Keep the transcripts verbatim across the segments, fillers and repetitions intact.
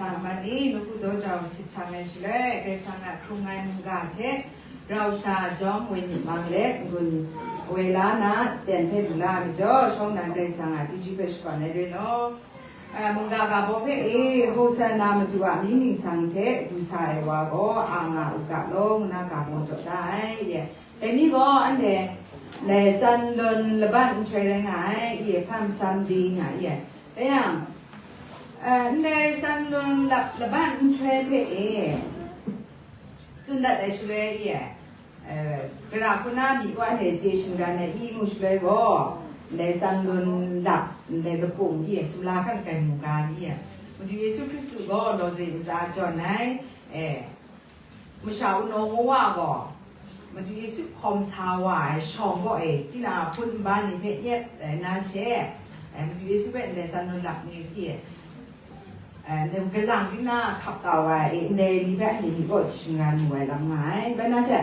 Sa man ni, nawku daw jau sit shang ai shaloi, Karai Kasang a hkrung ai mungga hte rau sha jawm woi myit mang let, n-gun woi la na, ten hpe lu la ai majaw, shawng nnan Karai Kasang a chyeju hpe shakawn ai re law. A, mungga ga baw hpe e, Hosanna, Madu a amying ningsang hte du sa ai wa gaw, a nga u ga law, ngu na ga baw jaw da ai, ye. Dai ni gaw anhte ndai Tsan Lun laban nhtoi rai nga ai, ye, Palm Sunday nga, ye. Dai yang, eh, ndai Tsan Lun lap laban nhtoi hpe e, tsun dat ai shaloi, ye, eh, gara hku na myi gaw anhte chye shingran ai i ngu shaloi gaw, ndai Tsan Lun lap, ndai lapung, ye, sumla hkan kai mu ga ni, ye. Madu Yesu Hkristu gaw lawze ntsa jawn ai, eh, masha wunawng wa gaw, Madu Yesu hkawm sa wa ai shawng gaw e, tinang a hpun nba ni hpe nyet ai na she, eh, Madu Yesu hpe ndai Tsan Lun lap ni hpyi, eh, ndai galang tinang hkap kau ai, eh, ndai ni hpe anhte myit kaw shingran mu ai lam nga ai. Bai na she,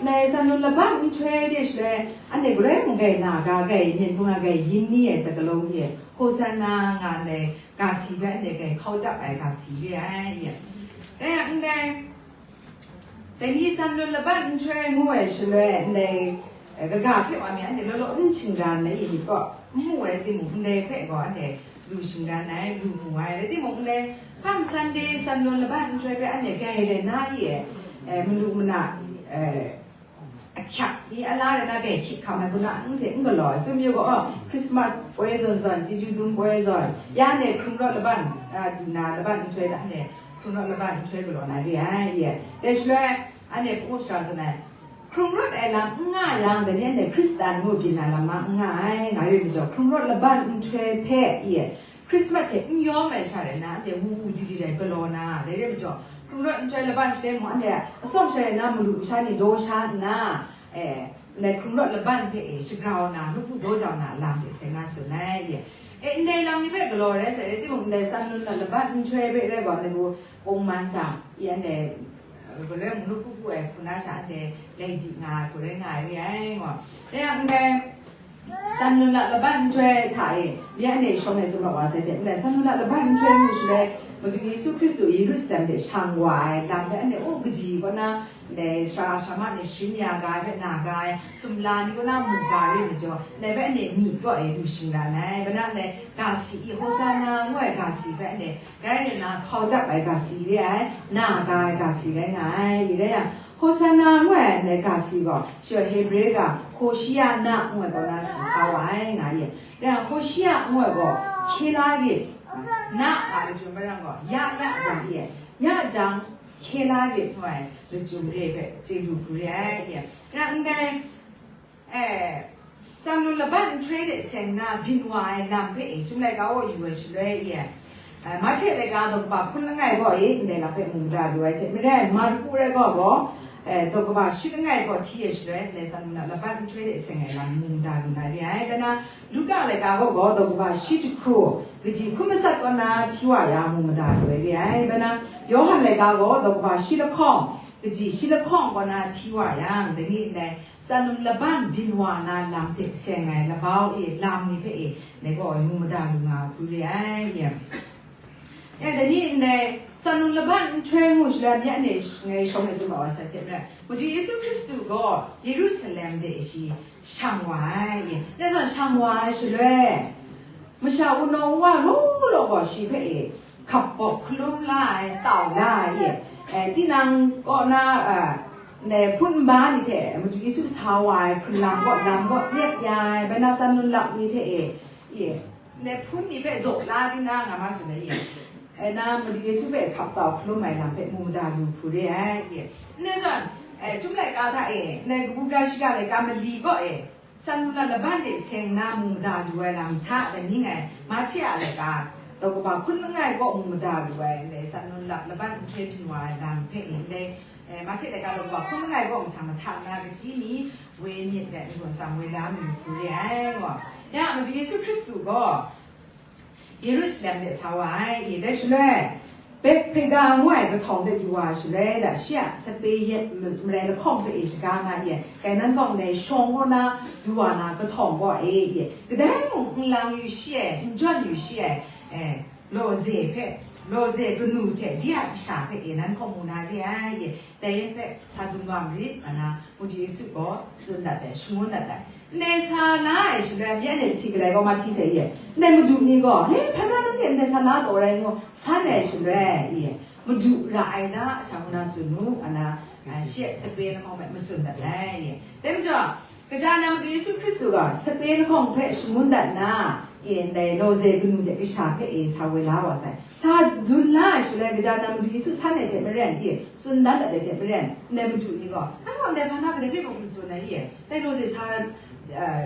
ndai Tsan Lun laban nhtoi de shaloi, anhte galoi mung gai na ga gai, myen hpung a gai, yin ni ai sakalawng e, Hosanna nga ndai ga si hpe anhte gai hkau chyap ai ga si re ai, ye. Dai yang ndai, Dai ni Tsan Lun laban nhtoi ngu ai shaloi, ndai, eh, kaga hpe wa mi anhte law law n shingran ai myit kaw, n mu ai rai timung, ndai hpe gaw anhte lu shingran ai, lu mu ai. Rai timung, ndai Palm Sunday Tsan Lun laban nhtoi hpe anhte gai rai na i e, eh, malu mana, eh, ahkyak ni ala rai na gai hkyit hkam ai hku na, n hte n galaw ai. Tsun mayu gaw, oh, Christmas poi zawn zawn, chyeju dum poi zawn, ya anhte hkrung rawt laban, ah, du na laban nhtoi hta anhte hkrung rawt laban nhtoi galaw na re ai, ye. Dai shaloi, anhte hpung up sha tsun ai, hkrung rawt ai lam n nga yang, dai ni anhte Hkristan ngu byin na lam ma n nga ai, nga re majaw, hkrung rawt laban nhtoi hpe, ye, Christmas hte n yawm ai sha rai na, anhte wu wu di di rai galaw na, dai re majaw, hkrung rawt nhtoi laban shaloi mung, anhte atsawm sha rai na, malu masha ni daw sha nna, eh, ndai hkrung rawt laban hpe e shagrau na, nawku daw jau na lam hte seng nga tsun ai, ye. E, ndai lam ni hpe galaw rai sai, rai timung, ndai Tsan Lun laban nhtoi hpe rai gaw, ndai gaw kungman sha, i anhte, eh, galoi mung nawku pu ai hku na sha, anhte lai di nga ai hku rai nga ai re ai, ngaw. Rai yang, ndai Tsan Lun la laban nhtoi hta e, myi anhte shawng e tsun mat wa sai hte, ndai Tsan Lun la laban nhtoi mu shaloi, Madu Yesu Hkristu Yerusalem de shang wa ai lam hpe anhte, o, kaji kaw na, ndai sara sara ma ni sharin ya ga ai hpe na ga ai, sumla ni kaw na mu ga re majaw, ndai hpe anhte myit kaw e lu shingran ai, bai na ndai ga si i, Hosanna ngu ai ga si hpe anhte rai nna hkau chyap ai ga si re ai, na ga ai ga si rai nga ai, i rai yang, Hosanna ngu ai ndai ga si gaw, shi gaw Hebre ga, Hoshia na ngu ai gaw na shi sa wa ai, nga ye. Rai yang, Hoshia ngu ai gaw, hkye la rit, na a lachyum bai ram gaw, ya ya jang ye, ya jang, hkye la rit ngu ai lachyum re ai hpe chye lu hku re ai, ye. Rai yang, ndai, eh, Tsan Lun laban nhtoi de seng na byin wa ai lam hpe e, Chyum laika gaw yu ai shaloi e, eh, Mahte laika daw kaba hpun langai gaw e, ndai lam hpe mu mada lu ai hte maren, Marku rai gaw gaw, eh, daw kaba shi langai gaw hti ai shaloi, ndai Tsan Lun a laban nhtoi de seng ai lam mu mada lu na re ai. Bai na, Luka laika gaw gaw daw kaba shi jahku, kaji hkun matsat kaw na hti wa ya mu mada lu ai re ai. Bai na, Yawhan laika gaw daw kaba shi lahkawng, kaji shi lahkawng kaw na hti wa yang, dai ni ndai Tsan Lun laban byin wa na lam hte seng ai labau e lam ni hpe e, dai gaw mu mada lu nga hku re ai, ye. Ya, dai ni ndai Tsan Lun laban nhtoi ngu shaloi, myi anhte ngai shawng e tsun mat wa sai hte maren, Madu Yesu Hkristu gaw Yerusalem de shi shang wa ai, ye. Dai zawn shang wa ai shaloi, masha wunawng wa law law gaw shi hpe e, hkap baw hkalum la ai, tau la ai, ye. Eh, tinang kaw na, eh, ndai hpun nba ni hte Madu Yesu sa wa ai hpun lam gaw, lam gaw nyet ya ai, bai na Tsan Lun lap ni hte e, ye, ndai hpun ni hpe daw la di na nga ma tsun ai, ye. Eh, na Madu Yesu hpe hkap tau hkalum ai lam hpe mu mada lu hku re ai, ye. Ndai zawn, eh, Chyum laika hta e, ndai kabu gara shiga laika mali gaw e, Tsan Lun a laban de seng na mu mada lu ai lam hta, dai ni ngai Mahte a laika daw kaba hkun langai kaw mu mada lu ai, ndai Tsan Lun lap laban nhtoi byin wa ai lam hpe ni ndai, eh, Mahte laika daw kaba hkun langai kaw mahtang mahtang na kachyi mi woi myit let, n-gun tsam woi la mayu hku re ai, gaw. Ya, Madu Yesu Hkristu gaw Yerusalem de sa wa ai, dai shaloi, Bethphage ngu ai kahtawng de du wa shaloi, da shi a sape yet ma-, marai lahkawng hpe e shaga nga ye, Kainan kawng ndai shawng kaw na du wa na kahtawng kaw e, ye, kadai mung n lang yu shi ai, n jawn yu shi ai, eh, lawze hpe, lawze kanu hte di a kasha hpe e nan hkaw mu na re ai, e, dai yen hpe sa dum wa marit, nga na Madu Yesu gaw tsun dat ai, shangun dat ai. Ndai sa la ai shaloi, myen e hti galai gaw mahti sai ye, ndai madu ni gaw, he, hpa na nanhte ndai sa la taw rai ngu, san ai shaloi, ye, madu ra ai da, sha ngu na tsun mu, nga na, a, shi a sape lahkawng hpe matsun dat ai, ye. Dai majaw, kaja na Madu Yesu Hkristu gaw sape lahkawng hpe shangun dat nna, e, ndai lawze kanu hte kasha hpe e sa woi la wa sai. Sa dun la ai shaloi, kaja na Madu Yesu san ai hte maren, e, tsun dan dat ai hte maren, ndai madu ni gaw, "Anhte ndai hpa na kadai hpe mung n tsun ai, e, dai lawze sa, a,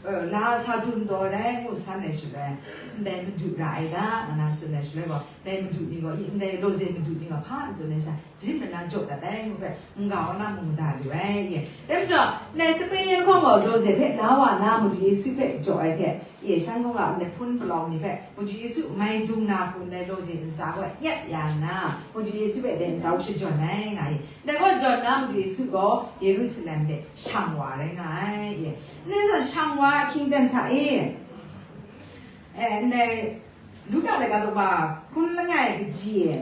a, la sa dun taw ai," ngu san ai shaloi, "Ndai madu ra ai da," nga na tsun ai shaloi gaw, ndai madu ni gaw, "I, ndai lawze madu ni gaw hpa n tsun ai sha, zim rai na jaw dat ai," ngu hpe, n-ga wa na mung mada lu ai, e. Dai majaw, ndai sape lahkawng gaw lawze hpe la wa na Madu Yesu hpe jaw ai hte, e, shan gaw nga ndai hpun palawng ni hpe Madu Yesu mai dung na hku ndai lawze ntsa gaw nyet ya nna, Madu Yesu hpe dai ntsa hku shajawn ai nga i. Dai gaw jawn na Madu Yesu gaw Yerusalem de shang wa rai nga ai, e. Ndai zawn shang wa ahkying ten hta e, e, ndai Luka laika daw hkun langai kaji,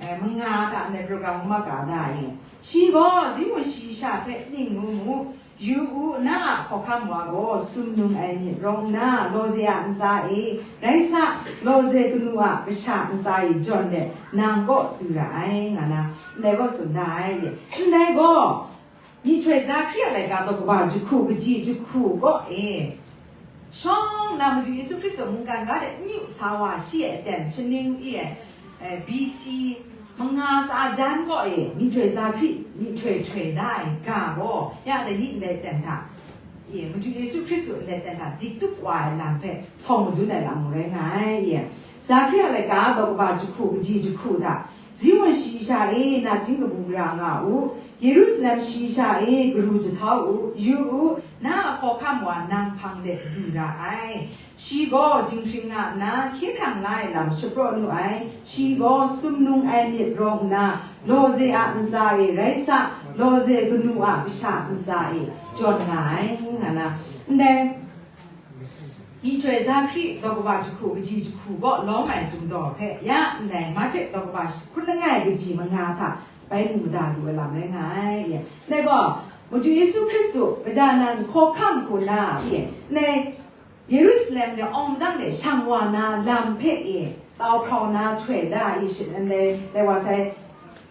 e, manga hta ndai program mak ka da e. Shi gaw zingun shayi sha hpe ning ngu mu, "Yu u, na a hkawhkam wa gaw sumnung ai myit rawng nna, lawze a ntsa e, rai sa, lawze kanu a kasha ntsa e jawn let, nang kaw du ra ai," nga na, ndai gaw tsun da ai, e. Ndai gaw, Myihtoi Zakari a laika daw kaba jahku kaji jahku kaw e, shawng na Madu Yesu Hkristu mungkan ga de n yu sa wa shi ai aten shaning e, e, B C manga tsa jan kaw e, Myihtoi Zakari, myihtoi htoi da ai ga gaw, ya dai ni nlai ten hta, e, Madu Yesu Hkristu nlai ten hta dik tup wa ai lam hpe htawng madun ai lam mung rai nga ai, e. Zakari a laika daw kaba jahku kaji jahku hta, "Zion shayi sha e, nachying kabu gara nga u, Yerusalem shayi sha e, garu jahtau u, yu u, na a hkawhkam wa nang hpang de du ra ai. Shi gaw dinghpring nga nna, hkye hkrang la ai lam shapraw nu ai, shi gaw sumnung ai myit rawng nna, lawze a ntsa e rai sa, lawze kanu a kasha ntsa e jawn nga ai," nga na, ndai Myihtoi Zakari daw kaba jahku kaji jahku kaw lawm ai dum daw hpe ya ndai Mate daw kaba hkun langai kaji manga hta bai mu mada lu ai lam rai nga ai, e. Ndai gaw, Madu Yesu Hkristu, kaja nan hkawhkam hku na, e, ndai Yerusalem de awng madang de shang wa na lam hpe e, tau hkrau na htoi da ai shi, ndai, ndai wa sai,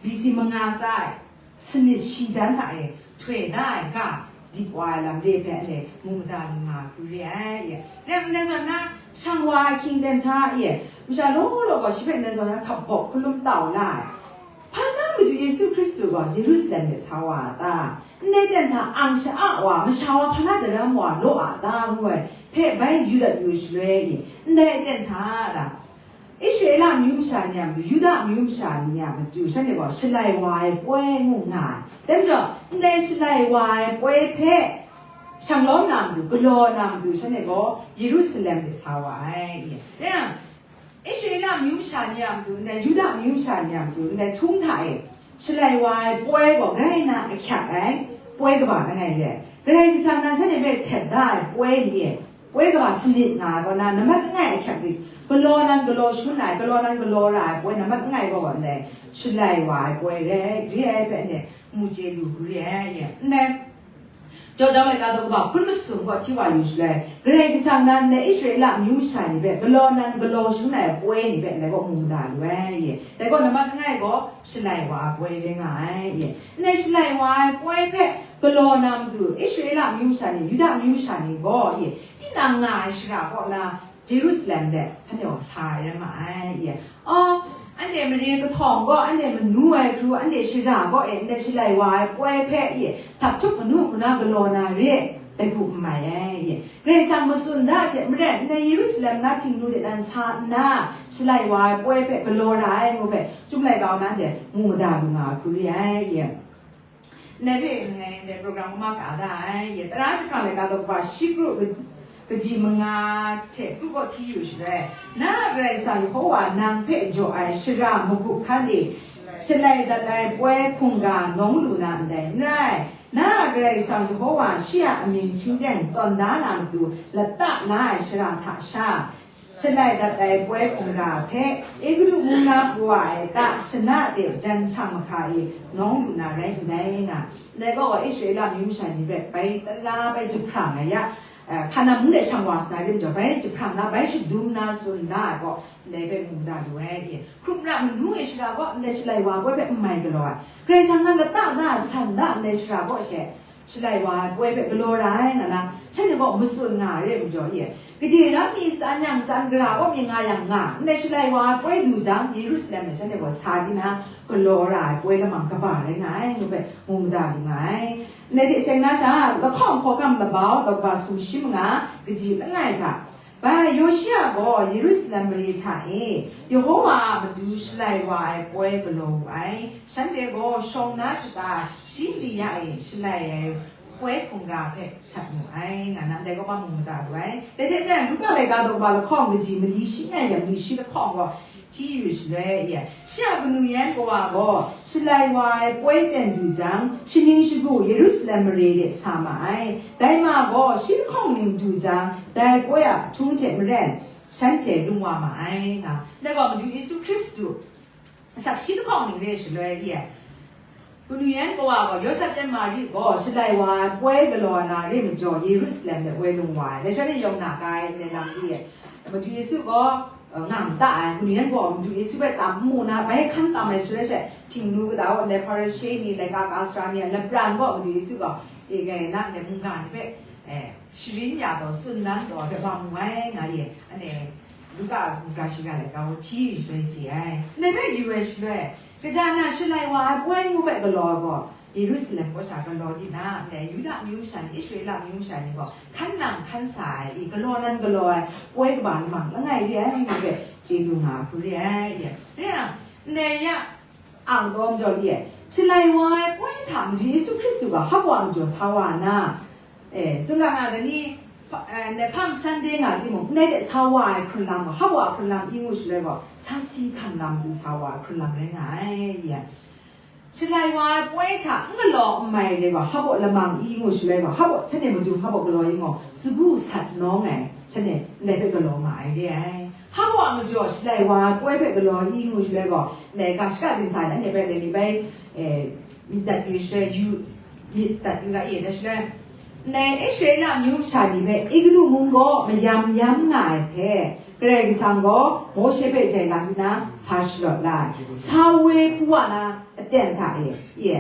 B C manga tsa ai, sanit shi jan hta e, htoi da ai ga, dik wa ai lam re hpe anhte mu mada lu nga hku re ai, e. Rai nme zawn na, shang wa ai hkying ten hta e, masha law law gaw shi hpe ndai zawn na hkap bawk hkalum tau la ai. Hpa na Madu Yesu Hkristu gaw Yerusalem de sa wa a ta? Ndai ten hta ang sha-a wa, masha wa hpa na daram wa law a ta? Ngu ai hpe bai yu dat yu shaloi e, ndai ten hta la, Israela amyu masha ni a matu, Yuda amyu masha ni a matu, shanhte gaw shalai wa ai poi ngu nga ai. Dai majaw, ndai shalai wa ai poi hpe shang lawm na matu, galaw na matu, shanhte gaw Yerusalem de sa wa ai. Dai yang, Israela amyu masha ni a matu, ndai Yuda amyu masha ni a matu, ndai htung hta e, shalai wa ai poi gaw grai na ahkyak ai poi kaba langai re ai. Karai Kasang nan shanhte hpe htet da ai poi ni e, poi kaba sanit nga ai kaw na, nambat langai ahkyak dik, galaw nan galaw shangun ai, galaw nan galaw ra ai poi nambat langai gaw ndai shalai wa ai poi re, re ai hpe ne, mu chye lu hku re ai, ye. Ndai, Jau jau laika daw kaba hpun masum gaw hti wa yu shaloi, Karai Kasang nan ndai Israela amyu masha ni hpe galaw nan galaw shangun ai poi ni hpe ndai gaw mu mada lu ai, ye. Dai gaw nambat langai gaw shalai wa ai poi rai nga ai, ye. Ndai shalai wa ai poi hpe galaw na matu, Israela amyu masha ni, Yuda amyu masha ni gaw, ye, tinang nga ai shara kaw na Jerusalem de shanhte gaw sa ai rai nga ai, ye. Aw, anhte mare kahtawng gaw, anhte manu ai hkru, anhte shara gaw e, ndai shalai wa ai poi hpe, ye, htap htup manu hku na galaw na re, dai hku n mai ai, ye. Karai Kasang matsun da hte maren, ndai Yerusalem na Htingnu de nan sa nna, shalai wa ai poi hpe galaw ra ai ngu hpe, Chyum laika wa na hte mu mada lu nga ai hku re ai, ye. Ndai hpe ngai ndai program kuma ka da ai, ye. Tara jahprang laika daw kaba shi kru kaji manga hte kru kaw hti yu shaloi, na a Karai Kasang Yehova nang hpe jaw ai shara magup hkan e shalai dat ai poi hkungga nawng lu na ndai n rai. Na a Karai Kasang Yehova shi a amying shingteng tawn da na matu lata la ai shara hta sha, Shalai dat ai poi hkungga hpe Egutu mung na kawa ai ta shana de jan shang mahka e nawng lu na rai ndai nga, ndai gaw Israela amyu masha ni hpe bai tala bai jahprang ai ya, eh, hpa na mung de shang wa sa na rim jaw, bai jahprang na, bai shadum na tsun da ai gaw, ndai hpe mu da lu ai. Hkrum ra manu e shara gaw ndai Shalai wa poi hpe n mai galaw ai. Karai Kasang na lata na san da ndai shara gaw she, Shalai wa ai poi hpe galaw ra ai nga na, shanhte gaw matsun nga ai re majaw e, gade ram mi tsan yang tsan, gara kaw mi nga yang nga, ndai Shalai wa ai poi lu jang, Yerusalem e shanhte gaw sa di na, galaw ra ai poi lamang kaba rai nga ai, ngu hpe mu mada lu nga ai. Ndai hte seng na sha, lahkawng hkawhkam labau, daw kaba sumshi manga, kaji langai hta, Bai, Yoshia gaw Yerusalem mare hta e Yehowa a matu Shalai wa ai poi galaw wu ai. Shanhte gaw shawng na shata shi mali ya e shalai ai poi hkungga hpe sat mu ai, nga na ndai kaw pa mung mada lu ai. Dai hte maren, Luka laika daw kaba lahkawng kaji mali shi nya yang mali shi lahkawng gaw, hti yu shaloi, shi a kanu yan kawa gaw Shalai wa ai poi ten du jang, shaning shagu Yerusalem mare de sa ma ai. Dai ma gaw shi lahkawng ning du jang, dai poi a htung hte maren, shanhte lung wa ma ai, nga. Dai gaw Madu Yesu Hkristu asak shi lahkawng ning re shaloi, kanu yan kawa gaw Yawsep yan Mari gaw Shalai wa ai poi galaw na re majaw, Yerusalem de woi lung wa ai. Dai sha ni yawng na kai, ndai lam e, Madu Yesu gaw, eh, nga mada ai, kanu yan gaw Madu Yesu hpe tam mu na, bai hkan tam ai shaloi she, Htingnu kata gaw ndai Hparishe ni, laika ka sara ni a lapran gaw Madu Yesu gaw, e, gai na, ndai mungga ni hpe, eh, sharin ya taw, tsun dan taw, hpe wa mu ai, nga ye, ane, Luka mungga shiga laika gaw hti yu shaloi chye ai. Ndai hpe yu ai shaloi, kaja na Shalai wa ai poi ngu hpe galaw ai gaw, Yerusalem kaw sha galaw di na, ndai Yuda amyu masha ni, Israela amyu masha ni gaw, hkan nang hkan sa ai, i, galaw nan galaw ai, poi kaba lamang langai re ai, ngu hpe chye lu nga ai hku re ai, i. Re yang, ndai ya, ang taw majaw li ai, Shalai wa ai poi hta Madu Yesu Hkristu gaw hpa wa majaw sa wa na, e, tsun ga nga, dai ni, hpa, eh, ndai Palm Sunday nga timung, ndai de sa wa ai hkrun lam gaw, hpa wa hkrun lam i ngu shaloi gaw, sa si hkam lam du sa wa ai hkrun lam rai nga ai, i. Shalai wa ai poi hta n galaw n mai re gaw, hpa lamang i ngu shaloi gaw, hpa shanhte madung hpa galaw i gaw, sagu sat nawng ai, shanhte ndai hpe galaw ma ai re ai. Hpa wa majaw Shalai wa ai poi hpe galaw i ngu shaloi gaw, ndai ga shaka dingsa ni anhte hpe rai mi bai, eh, myit dat yu shaloi, yu, myit dat yu ga e, dai shaloi, ndai Israela amyu masha ni hpe Egutu mung gaw mayam yam nga ai hpe, Karai Kasang gaw Mawshe hpe jai lam nna sa shalawt la ai, sa woi hku wa na aten hta e, e,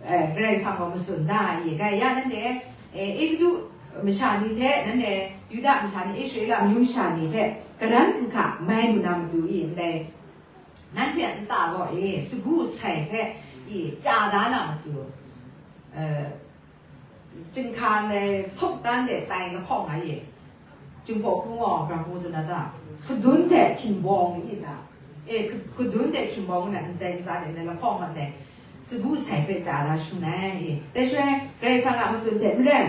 eh, Karai Kasang gaw matsun da ai, e, gai ya nanhte, eh, Egutu masha ni hte nanhte Yuda masha ni, Israela amyu masha ni hpe karan nhka mai lu na matu e, ndai nanhte a nta gaw e, sagu sai hpe e, chya da na matu, eh, Chyinghka ndai htuk dan de tai lahkawng nga ye. Jinghpaw hku gaw, bra hku tsun na ta? Hkadun hte hkinbawng i ta? E, hka-, hkadun hte hkinbawng na nzai ntsa de ndai lahkawng nga ndai sagu sai hpe chya da shangun ai, e. Dai shaloi, Karai Kasang a matsun hte maren,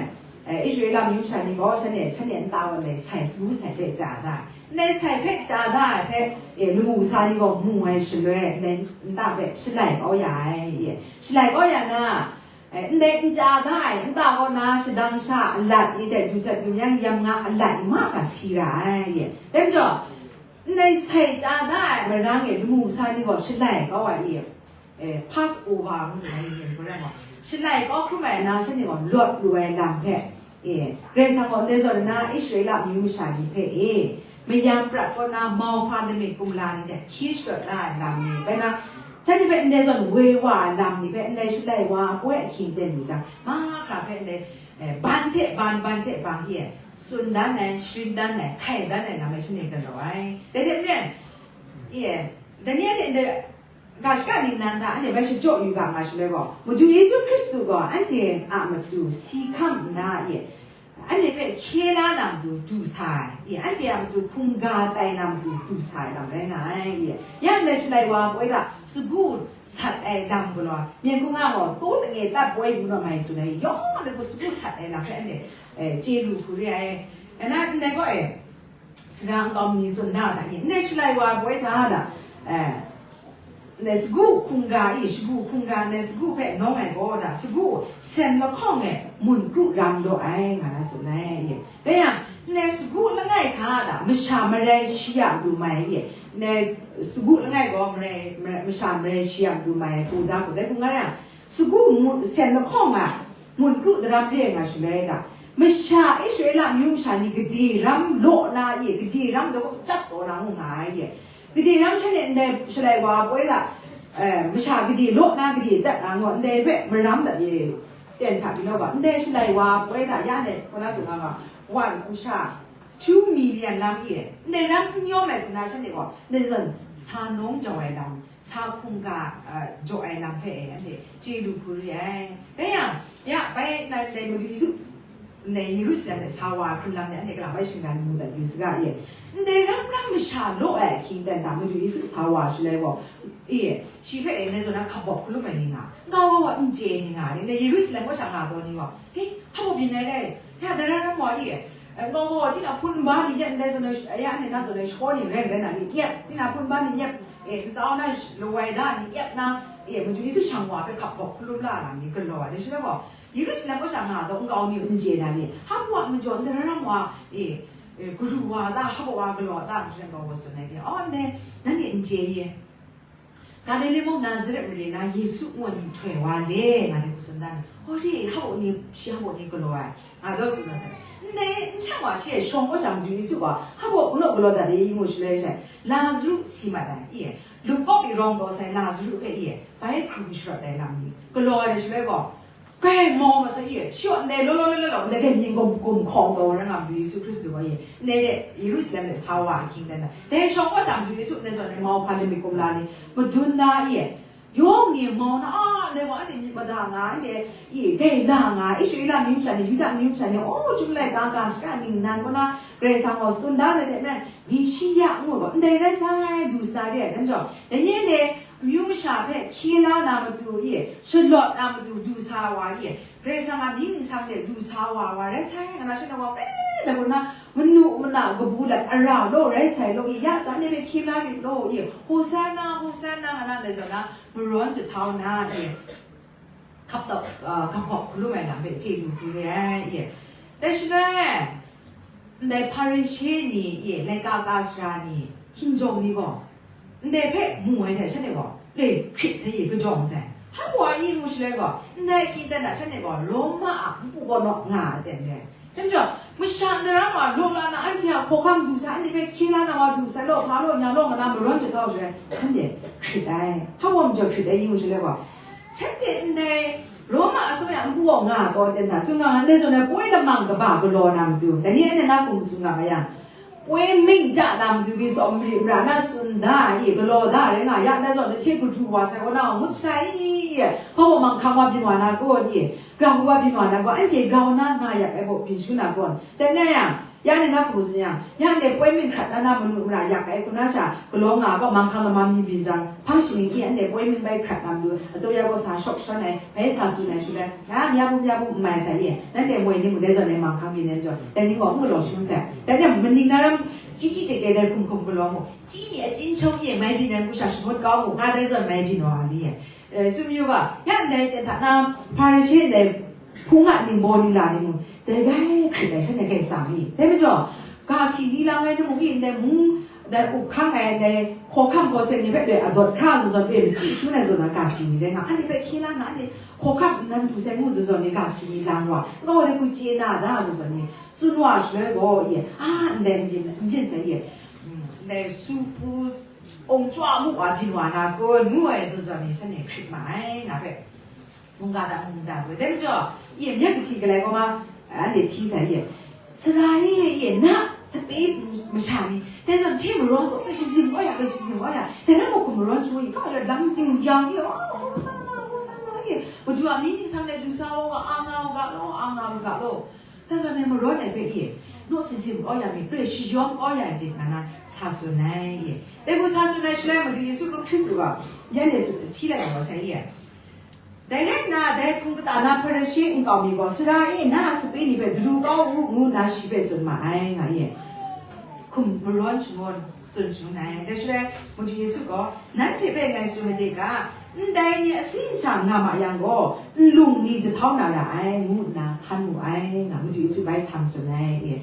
e, Israela amyu masha ni gaw shanhte, shanhte nta gaw ndai sai, sagu sai hpe chya da. Ndai sai hpe chya da ai hpe, e, lamu kasa ni gaw mu ai shaloi, ndai nta hpe shalai kau ya ai, e. Shalai kau ya na, E, ndai n chya da ai nta kaw na shadang sha alat i hte du sat du yang, yam nga alat mahkra si ra ai, e. Dai majaw, ndai sai chya da ai marang e lamu kasa ni gaw shalai kau ai, e, e, Passover ngu tsun ai, yin yin hku rai gaw, shalai kau hkrum ai na shanhte gaw lawt lu ai lam hpe, e, Karai Kasang gaw ndai zawn nna Israela amyu masha ni hpe, e, mayam prat kaw na mauhpa lamik kumla ni hte hkye shadawt na ai lam ni, bai na, shanhte hpe ndai zawn woi wa ai lam ni hpe ndai shalai wa ai poi ahkying ten lu jang, mahkra hpe ndai, eh, ban hte ban, ban hte ban, e, tsun dan ai, sharin dan ai, hkai dan ai lam e shanhte galaw ai. Dai hte maren, e, Daniel hte ndai ga shaka ningnan hta anhte bai shachyaw yu ga nga shaloi gaw, Madu Yesu Hkristu gaw anhte a matu si hkam nna, e, anhte hpe hkye la na matu du sa ai, e, anhte a matu hkungga tai na matu du sa ai lam rai nga ai, e. Ya ndai shalai wa poi hta sagu sat ai lam galaw, Myen Kung a gaw, taw tange tat poi bu naw mai tsun ai, yawng a matu sagu sat ai lam hpe anhte, e, chye lu hku re ai. Ana ndai gaw, e, Sara nkau mi tsun na hta ni, ndai shalai wa poi hta da, eh, ndai sagu hkungga i, shagu hkungga ndai sagu hpe nawng ai gaw da, sagu sen lahkawng e mun kru ram daw ai, nga na tsun ai. Rai yang, Ndai sagu langai hta da, masha marai shi ya matu mai ye. Ndai sagu langai gaw marai, marai, masha marai shi ya matu mai, hpung za hku dai hpung nga yang, sagu mu-, sen lahkawng nga, mun kru daram re nga shaloi da, masha Israela amyu masha ni gade ram law na ye, gade ram daw chyat taw na ngu nga ai ye. Gade ram shanhte ndai shalai wa poi da, eh, masha gade law na gade chyat na ngu, ndai hpe maram dat ye. Ten sa byin law ga, ndai shalai wa poi da ya ne, kaw na tsun nga ga, wan, masha, two million lam i e, ndai ram n yawm ai hku na shanhte gaw, ndai zawn sa nawng jau ai lam, sa hkungga, a, jaw ai lam hpe e, anhte chye lu hku re ai. Rai yang, ya, bai na ndai Madu Yesu, ndai Yerusalem de sa wa hkrun lam de, anhte kalang bai shingran mu dat yu saga e. Ndai ram ram masha law ai ahkying dan da Madu Yesu sa wa shaloi gaw, e, shi hpe e, ndai zawn na hkap bawp hkalum ai ni nga, nkau wa wa n chye ai ni nga, ndai Yerusalem kaw sha nga taw ni gaw, he, hpa bawp byin ai rai, ya, dai ram ram wa i e, nkau wa wa, tinang hpun ba ni nyep, ndai zawn na, ya, anhte na zawn na shaw ni rai rai na ni nyep, tinang hpun ba ni nyep, e, ntsa na lawai da ni nyep na, e, Madu Yesu shang wa hpe hkap bawp hkalum la na ni galaw ai, dai shi gaw, Yerusalem kaw sha nga taw nkau mi n chye na ni, hpa bawp majaw ndai ram wa, e, e, garu wa ta, hpa bawp wa galaw ta, ndai nkau wa tsun ai ni, aw, ndai, nanhte n chye i? Galile mung Nazaret mare na Yesu ngu ai myihtoi wa le, nga dai hku tsun dan, hpa de, hpa bawp ni, shi hpa bawp ni galaw ai, nga daw tsun na sai. Ndai, n shang wa shi e shawng kaw sha Madu Yesu gaw, hpa bawp galaw galaw dat de i ngu shaloi she, Lazaru si mat ai, i e, lupawk e rawng taw sai Lazaru hpe i e, bai hkrum sharawt ai lam ni, galaw ai shaloi gaw, Kai mau ma sa ye, shi gaw ndai law law law law law, ndai kai mying gum gum hkawng taw rai nga Madu Yesu Hkristu gaw ye, ndai de Yerusalem de sa wa ahkying dan da. Dai shawng kaw sha Madu Yesu ndai zawn ai mau hpa lamik kumla ni, madun na ye, yawng ni mau na, a, ndai wa anhte myit mada nga, anhte, i, gai la nga, Israela amyu masha ni, Yuda amyu masha ni, o, chyum laika ga, shaka ningnan kaw na, Karai Kasang gaw tsun da sai hte maren, Meshiya ngu gaw, ndai rai sai, du sa re ai, dan jaw, dai ni anhte, Amyu masha hpe hkye la na matu e, shalawt na matu du sa wa e, Karai Kasang a mying ningsang de du sa wa wa rai sai, nga na shanhte wa pe da gaw na, manu mana kabu lat ara law rai sai law e, ya tsa ne hpe hkye la rit law e, Hosanna, Hosanna, nga na ndai zawn na, marawn jahtau na e, hkap tap, ah, hkap hkap hkalum ai lam hpe chye lu hku re ai e. Dai shaloi, ndai Hparishe ni e, laika ka sara ni, hkinjawng ni gaw, ndai hpe mu ai hte shanhte gaw, le hkrit sai ye kajawng sai. Hpa wa i ngu shaloi gaw, ndai hkying dan hta shanhte gaw, Roma a npu kaw naw nga ai ten re. Dai majaw, masha ndai ram wa law la na, anhte a hkawhkam du sai, anhte hpe hkye la na wa du sai law, hpa law, nya law, nga na marawn jahtau shaloi, shanhte hkrit ai. Hpa wa majaw hkrit ai i ngu shaloi gaw, shanhte ndai Roma atsawya npu kaw nga taw ten hta, tsun nga, ndai zawn ai poi lamang kaba galaw na matu, dai ni anhte na hkum tsun nga ma yang, Poi ming ja na matu pyi tsawm mari mara na tsun da i, galaw da rai nga ya, ndai zawn ahkye gadu wa sai kaw na ngut sai i, hpa bawp manghkang wa byin wa na kun i, grau wa byin wa na kun, anhte grau na nga yak ai baw byin shu na kun, dai na yang, ya ni na hku tsun yang, ya ndai poi ming hkrat na na manu mara yak ai hku na sha, galaw nga gaw manghkang lama mi byin jang, hpa shaning i, anhte poi ming bai hkrat na matu, atsawya gaw sa shawk shawn ai, bai sa tsun ai shaloi, Ya, mya bum, mya bum, n mai sai ye. Nanhte moi ni mung dai zawn e manghkang byin ai majaw, dai ni gaw n galaw shangun sai. Dai ni maning na ram, chyi chyi chye chye dai hkum hkum galaw mu. Chyi mi achyin chyawm ye mai byin ai hku sha shangut kau mu, nga dai zawn mai byin wa ai ni ye. Eh, tsun mayu ga, ya ndai ten hta na, Hparishe ndai hpung a ningbaw ningla ni mung, dai bai hkrit ai shanhte grai sa mi. Dai majaw, ga si ni lang ai ni mung, ndai mung, Dai up hkang ai, dai hkawhkam hkaw seng ni hpe loi adawt hkra zawn zawn e, machyi hkrum ai zawn na ga si ni rai nga, anhte hpe hkye la na, anhte hkawhkam nnan du sai ngu zawn zawn ni ga si ni lang wa, nkau wa de hku chye na da zawn zawn ni, tsun wa shaloi gaw, ye, a, ndai n byin, n byin sai ye, mm, ndai su pu ung chwa mu wa byin wa na kun, ngu ai zawn zawn ni shanhte hkrit ma ai, nga hpe. Mungga da mungga we. Dai majaw, ye, myen kahti galai gaw ma, anhte hti sai ye. Sara e, ye, na, sape masha ni, dai zawn hte maraw gaw, e, shazing kau ya, e, shazing kau ya. Dai na mung hkum marawn shu ye, kau ya, lam ting yang ye, oh, Hosanna, Hosanna ye. Madu a mying ningsang de du sa u ga, a nga u ga law, a nga u ga law. Dai zawn e marawn ai hpe e, naw shazing kau ya mi, prei shayawm kau ya lit nga na sa tsun ai e. Dai hku sa tsun ai shaloi, Madu Yesu hkrum hkrit su ga, yan e tsun hti lai wa sai e. Dai rai nna, dai hpung kata na Hparishe nkau mi gaw, Sara e, na a sape ni hpe daru kau u, ngu nna shi hpe tsun ma ai, nga e. Hkum marawn shangun tsun shangun ai. Dai shaloi, Madu Yesu gaw, Nanhte hpe ngai tsun made ga, ndai ni asi nsha nga ma yang gaw, nlung ni jahtau na ra ai, ngu nna htan mu ai, nga Madu Yesu bai htan tsun ai, e.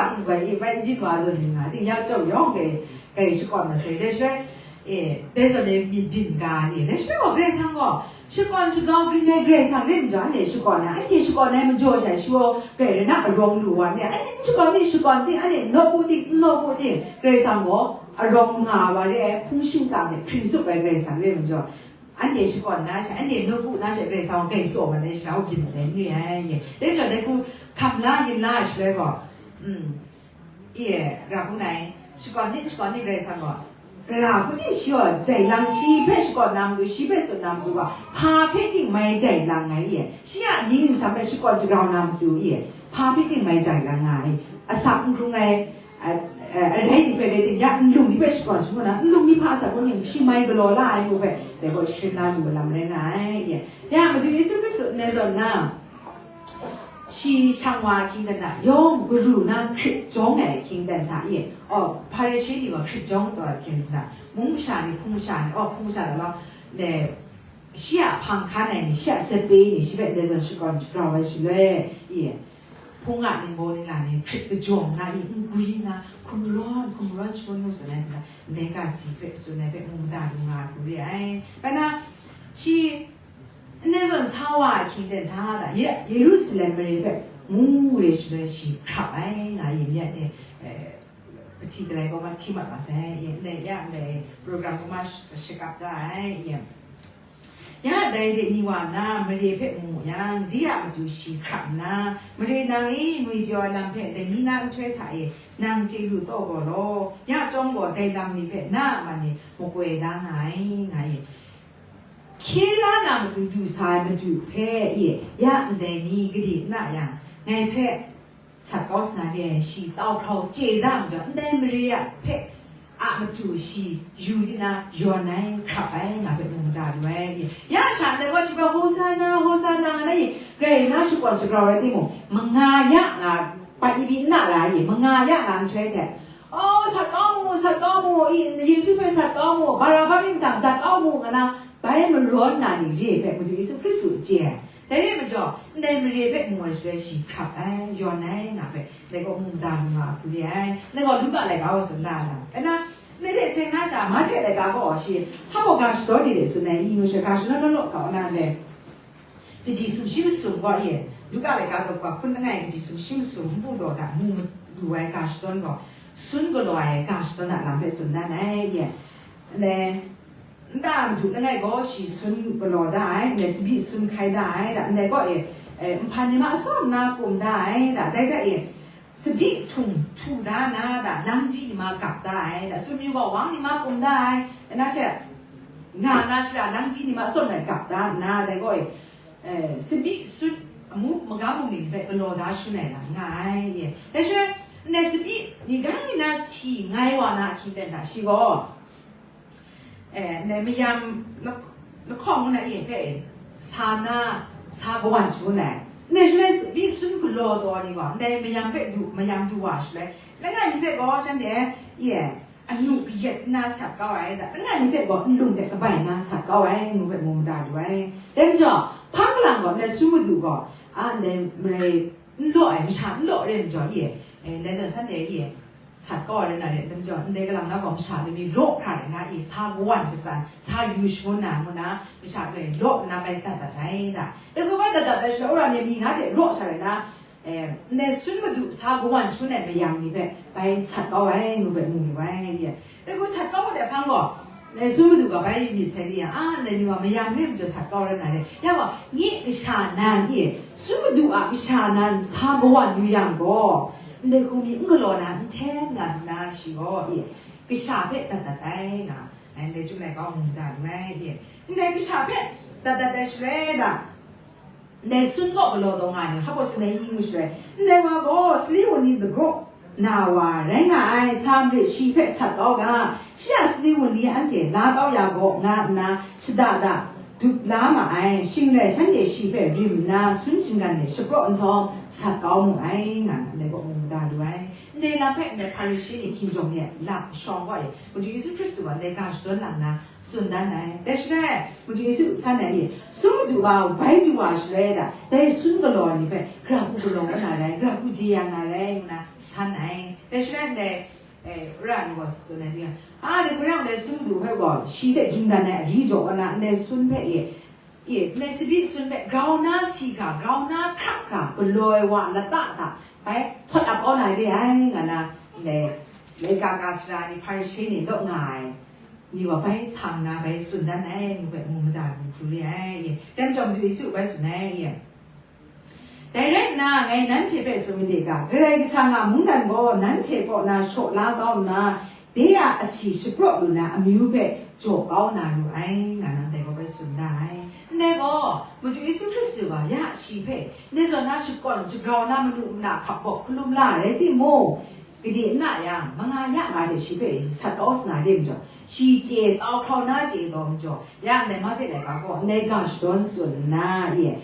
sak n goi, i bai n byin wa zawn ni nga, ting ya chyawm yawng grai, grai shakawn masai, dai shaloi, e, dai zawn e myit byin ga ni, dai shaloi gaw Karai Kasang gaw, shakawn shagau byin ai Karai Kasang rai majaw, anhte shakawn ai, anhte shakawn ai majaw sha shawa grai rai na arawng lu wa ni, anhte n shakawn ni shakawn ting, anhte nawku ting, n nawku ting, Karai Kasang gaw arawng nga wa re ai, hpung shingkang hte hpring tsup ai Karai Kasang rai majaw, anhte shakawn na sha, anhte nawku na sha, Karai Kasang gaw grai tsaw mat ai sha, u byin mat ai n re ai, ye. Dai majaw, dai hku hkam la yin la ai shaloi gaw, mm, ye, ra hku nai, shakawn ni, shakawn ni Karai Kasang gaw, ra hku ni shi gaw jai lang, shi hpe shakawn na matu, shi hpe tsun na matu gaw, hpa hpe ting mai jai lang ai, ye. Shi a amying ningsang hpe shakawn shagrau na matu, ye, hpa hpe ting mai jai lang nga ai, asak n hkrung ai, a, a, arai ni hpe rai ting, ya nlung ni hpe shakawn shangun na, nlung ni hpa asak hkrum ning shi mai galaw la ai ngu hpe, dai gaw sharin na lu ai lam rai nga ai, ye. Ya, Madu Yesu Hkristu ndai zawn na, shi shang wa ahkying dan hta yawng garu na hkrit jawng ai ahkying dan hta, ye. Aw, Hparishe ni gaw hkrit jawng taw ai ahkying dan hta, mung masha ni, hpung masha ni, aw, hpung masha ta law, ne, shi a hpang hkan ai ni, shi a sape ni, shi hpe ndai zawn shakawn shagrau ai shaloi, ye. Hpung a ningbaw ningla ni hkrit kajawng na i, n gwi nna, hkum rawn, hkum rawn shangun mu tsun ai hta, ndai ga si hpe tsun ai hpe mu mada lu nga ai hku re ai. Bai na, shi ndai zawn sa wa ahkying dan hta, da, Ye-, Yerusalem mare hpe ngu re shaloi shi hkrap ai nga yin ya e, eh, kahti galai gaw ma hti mat wa sai, ye, ndai ya ndai program gaw ma sh-, shakap da ai, ye. Ya dai de ni wa nna mare hpe mu mu yang, di a matu shi hkrap nna, "Mare nang e, ngwipyaw ai lam hpe dai ni na nhtoi hta e nang chye lu taw gaw law, ya chyawm gaw dai lam ni hpe na a man e makoi la nga ai," nga ye. Hkye la na matu du sa ai madu hpe, ye, ya ndai ni gade n na yang, ngai hpe sat kau sa na re ai, shi tau hkrau chye da majaw, ndai mare a hpe a matu shi yu di na yawn ai, hkrap ai, nga hpe mu mada lu ai. Ya sha ndai gaw shi hpe, "Hosanna, Hosanna," nga na i, grai na shakawn shagrau rai timung, manga ya nga, pat ibi n na ra i, manga ya nga nhtoi hte, "O, sat kau mu, sat kau mu, i, Yesu hpe sat kau mu, Baraba myit dang dat kau mu," nga na, bai marawn na ni re hpe Madu Yesu Hkristu chye ai. Dai re ai majaw, ndai mare hpe mu ai shaloi shi hkrap ai, yawn ai, nga hpe, dai gaw mu mada lu nga hku re ai. Dai gaw Luka laika gaw tsun da ai lam. Rai nna, ndai hte seng na sha, Mahte laika gaw shi, hpa baw ga shadawn ni de tsun ai, i ngu sha, ga shadawn law law kau na ndai, kaji sumshi masum gaw, ye, Luka laika daw hkun langai kaji sumshi masum npu daw da mu lu ai ga shadawn gaw, sun galaw ai ga shadawn a lam hpe tsun dan ai, ye. Ndai, Nta madu langai gaw shi sun galaw da ai, ndai tsabyi sun hkai da ai, da, ndai gaw e, e, nhpan ni ma atsawm na kum da ai, da, dai hta e, tsabyi htung htu da na, da, langji ni ma gap da ai, da, sumyu gaw wang ni ma kum da ai, na she, nga na shara langji ni ma atsawm na gap da nna, dai gaw e, eh, tsabyi sun amu magam bungli hpe galaw da shangun ai lam nga ai, ye. Dai shaloi, ndai tsabyi ni gang ni na si ngai wa na ahkying ten hta shi gaw, eh, ndai mayam lak-, lahkawng ngu na ye hpe sa na, sa kawan shangun ai. Ndai shaloi tsabyi sun galaw taw ni gaw, ndai mayam hpe du, mayam du wa shaloi, langai mi hpe gaw shanhte, ye, anu kayat nna sat kau ai, da, langai mi hpe gaw nlung de kabai nna sat kau ai, ngu hpe mu mada lu ai. Dai majaw, hpang galang gaw ndai sun madu gaw, a, ndai marai n law ai, masha n law re majaw, ye, eh, ndai zawn shanhte, ye, sat kau ai rai na re, dai majaw, ndai galang na gaw masha ni mi law hkra rai na, i, sa kawan katsan, sa yu shangun na, ngu na, masha rai law nna bai dat dat ai, da. Dai hku bai dat dat ai shaloi, wora ni mi na hte law sha rai na, eh, ndai sun madu sa kawan shangun ai mayam ni hpe bai sat kau ai, ngu hpe mu yu ai, ye. Dai hku sat kau ai hpang gaw, ndai sun madu gaw bai myit sai li yang, a, ndai ni wa mayam re majaw sat kau rai na re. Ya gaw, nye kasha nan, ye, sun madu a kasha nan sa kawan yu yang gaw, ndai hku mi n galaw na, n hten nga lu na, shi gaw, ye, kasha hpe dat dat ai nga, ai, ndai Chyum Laika gaw mu da lu ai, ye. Ndai kasha hpe dat dat ai shaloi da, ndai sun kaw galaw taw nga ai ni, hpa gaw sun ai i ngu shaloi, ndai wa gaw sali wunli dagraw na wa rai nga ai, sa marit shi hpe sat kau ga, shi a sali wunli anhte la kau ya gaw, nga nna shada da dup la ma ai, shing rai shanhte shi hpe rim nna sun shinggan de shapraw nhtawm sat kau mu ai, nga nna ndai kaw mu da lu ai. Ndai lam hpe ndai Hparishe ni hkinjawng ni a lap shawng gaw e, Madu Yesu Hkristu gaw ndai ga shadawn lang nna, tsun dan ai. Dai shaloi, Madu Yesu san ai, sun madu wa bai du wa shaloi da, dai sun galaw ai ni hpe, gara hku galaw kau na rai, gara hku jeyang na rai, ngu na san ai. Dai shaloi ndai, eh, wora ni gaw tsun ai ni, a, dai hku rai yang, dai sun madu hpe gaw, shi hte ging dan ai ari jaw kau na, ndai sun hpe, e, e, ndai tsabyi sun hpe grau na si hkra, grau na hkrak hkra, galaw ai wa lata hta bai htawt ap kau na re ai, nga na, ndai, laika ga sara ni, Hparishe ni, dawk nga ai ni gaw bai hta nna bai tsun dan ai, ngu hpe mu mada lu hku re ai, ye. Dai majaw Madu Yesu bai tsun ai, ye. Dai rai nna, ngai nanhte hpe tsun made ga, Karai Kasang a mungdan gaw nanhte kaw na shaw la kau nna, de a asi shapraw lu na amyu hpe jaw kau na ru ai, nga na ndai gaw bai tsun da ai. Ndai gaw, Madu Yesu Hkristu gaw ya shi hpe, ndai zawn na shakawn shagrau na manu mana hkap gaw hkalum la ai rai timung, gade n na yang, manga ya nga hte shi hpe sat kau sa na re majaw, shi chye tau hkrau na chye taw majaw, ya ndai Mahte laika gaw ndai ga shadawn tsun nna, ye,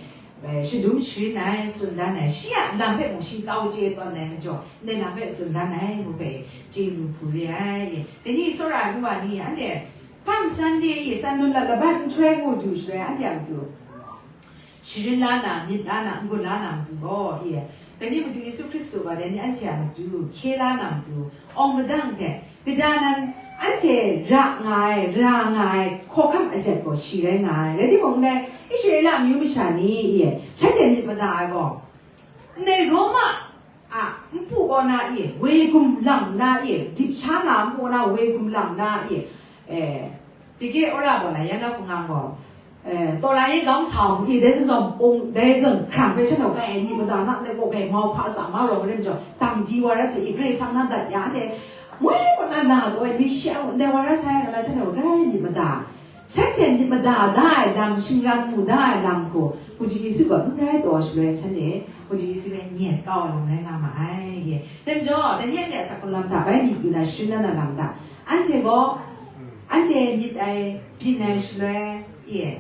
eh, shadum sharin ai, tsun dan ai, shi a lam hpe mung shi tau chye tawn ai majaw, ndai lam hpe tsun dan ai, ngu hpe chye lu hku re ai, ye. Dai ni tsawra ai nu wa ni, anhte Palm Sunday, ye, Sunday laban nhtoi ngu du shaloi, anhte a matu sharin la na, myit la na, n-gun la na matu gaw, e, dai ni Madu Yesu Hkristu gaw dai ni anhte a matu hkye la na matu, awng madang hte, kaja nan anhte ra nga ai, ra nga ai, hkawhkam ajat gaw shi rai nga ai. Rai timung, ndai Israela amyu masha ni, e, shanhte myit mada ai gaw, ndai Roma a npu kaw na e, woi gumlang na e, dip sha na npu kaw na woi gumlang na e, e, dike ora gaw lai ya na hku nga gaw, e, taw la ye gam sa u, e, dai zawn pung, dai zawn hkrang hpe shanhte gaw, e, ni mada na ndai gaw, e, mau hpa sa, mau rawng rai majaw, dang di wa rai sa, e, Karai Kasang nan dat ya de, woi gaw na na gaw, e, mi shi a, ndai wa rai sa, nga na shanhte gaw, rai ni mada. Shanhte myit mada da ai lam, shingran mu da ai lam hku, Madu Yesu gaw n rai taw shaloi, shanhte Madu Yesu hpe nyet kau ai lam rai nga ma ai, ye. Dai majaw, dai ni anhte a asak hkrung lam hta bai myit yu na sharin la na lam hta, anhte gaw, anhte myit ai, byin ai shaloi, ye,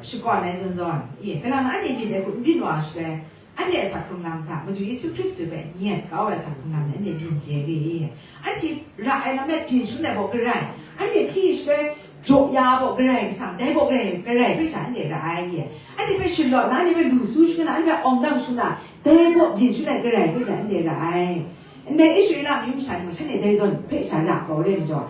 shakawn ai zawn zawn, ye, kalang anhte myit ai hku n byin wa shaloi, anhte a asak hkrung lam hta Madu Yesu Hkristu hpe nyet kau ai asak hkrung lam ni anhte byin chye re i? Anhte ra ai lam e byin shangun ai gaw Karai, anhte hpyi shaloi jaw ya gaw Karai Kasang, dai gaw Karai, Karai hpe sha anhte ra ai i? Anhte hpe shalawt na, anhte hpe lu su shangun na, anhte hpe awng dang shangun na, dai gaw byin shangun ai Karai hpe sha anhte ra ai. Ndai Israela amyu masha ni gaw shanhte dai zawn hpe sha ra kau re majaw,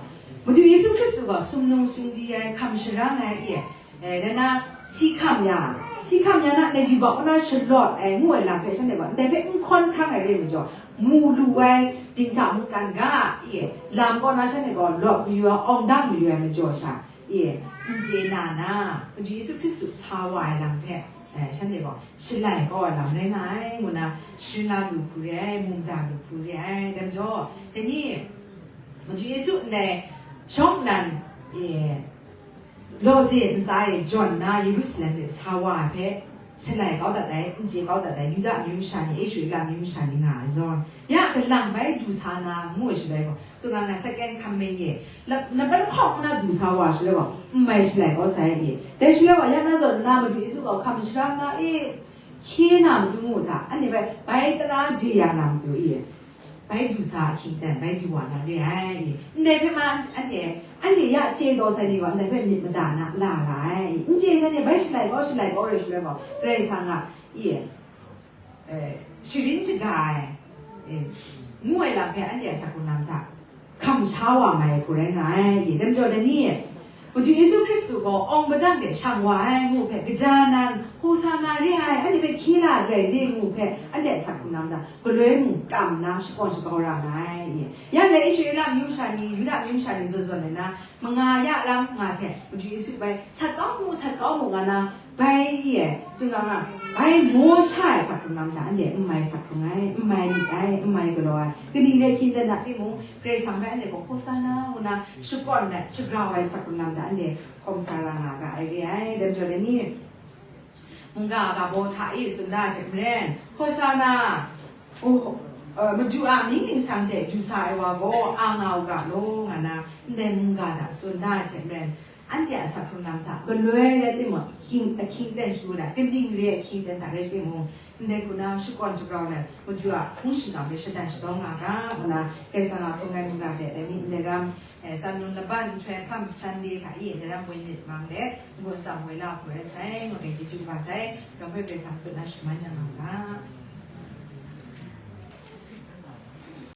Madu Yesu Hkristu gaw sumnung singdi ai, hkam sharang ai i? Eh, dan na, si hkam ya, si hkam ya na, dai yubak kaw na shalawt ai ngu ai lam hpe shanhte gaw ndai hpe n hkawn hkrang ai re majaw, mu lu ai dinghta mungkan ga e, lam kaw na shanhte gaw lawt mayu ai, awng dang mayu ai majaw sha e, n chye na na, Madu Yesu Hkristu sa wa ai lam hpe, eh, shanhte gaw shalai kau ai lam rai nga ai, ngu na sharin la lu hku re ai, mu mada lu hku re ai. Dai majaw, dai ni, Madu Yesu ndai shawng nnan e, lawze ntsa e jawn nna Yerusalem de sa wa ai hpe, Shalai kau dat ai, n chye kau dat ai, Yuda amyu masha ni, Israela amyu masha ni nga ai zawn, ya galang bai du sa na, ngu ai shaloi gaw, tsun nga na, second coming e, la-, nambat lahkawng na du sa wa shaloi gaw, n mai shalai kau sai e. Dai shaloi gaw, ya na zawn na, Madu Yesu gaw hkam shara na e, hkye na matu ngu ta, anhte bai, bai tara je ya na matu e. Bai du sa ahkying ten, bai du wa na re ai. Ndai hpe ma, anhte, anhte ya chye taw sai ni gaw, ndai hpe myit mada na la ra ai. N chye sai ni, bai shalai kau, shalai kau rai shalai gaw, Karai Kasang a, i, eh, sharin shaga ai, eh, ngu ai lam hpe anhte a asak hkrung lam hta hkam sha wa mai ai hku rai nga ai. Dai majaw, dai ni, Madu Yesu Hkristu gaw awng padang de shang wa ai ngu hpe, kaja nan, Hosana re ai, anhte hpe hkye la ai re ngu hpe, anhte a asak hkrung lam hta galoi mung kam nna shakawn shakau ra nga ai. Yang dai Israela amyu masha ni, Yuda amyu masha ni zawn zawn ai na, manga ya lam nga hte, Madu Yesu bai, sat kau mu, sat kau mu, nga na, bai e, tsun nga nga, bai maw sha ai asak hkrung lam hta, anhte n mai asak hkrung ai, n mai myit ai, n mai galaw ai, kaning rai hkying ten hta timung, Karai Kasang bai anhte gaw Hosana ngu na shakawn ai, shagrau ai asak hkrung lam hta anhte hkawm sa ra nga ga ai re ai. Dai majaw dai ni, mungga ga baw hta e tsun da ai hte maren, Hosana, o, eh, Madu a mying ningsang hte du sa ai wa gaw a nga u ga law, nga na, ndai mungga hta tsun da ai hte maren, anhte a asak hkrung lam hta galoi rai timung, ahkying, ahkying ten shangun ai, kaning re ai ahkying ten hta rai timung, ndai hku na shakawn shagrau let, Madu a hpung shingkang hpe shatan shadaw nga ga, ngu na, Karai Kasang a hpung ai mungga hpe dai ni ndai ram, eh, Tsan Lun Laban nhtoi hkam Sunday hta e ndai ram woi myit mang let, ngu atsam woi la hku rai sai, ngu ai chyeju kaba sai, yawng hpe Karai Kasang hput na shaman ya nga ga.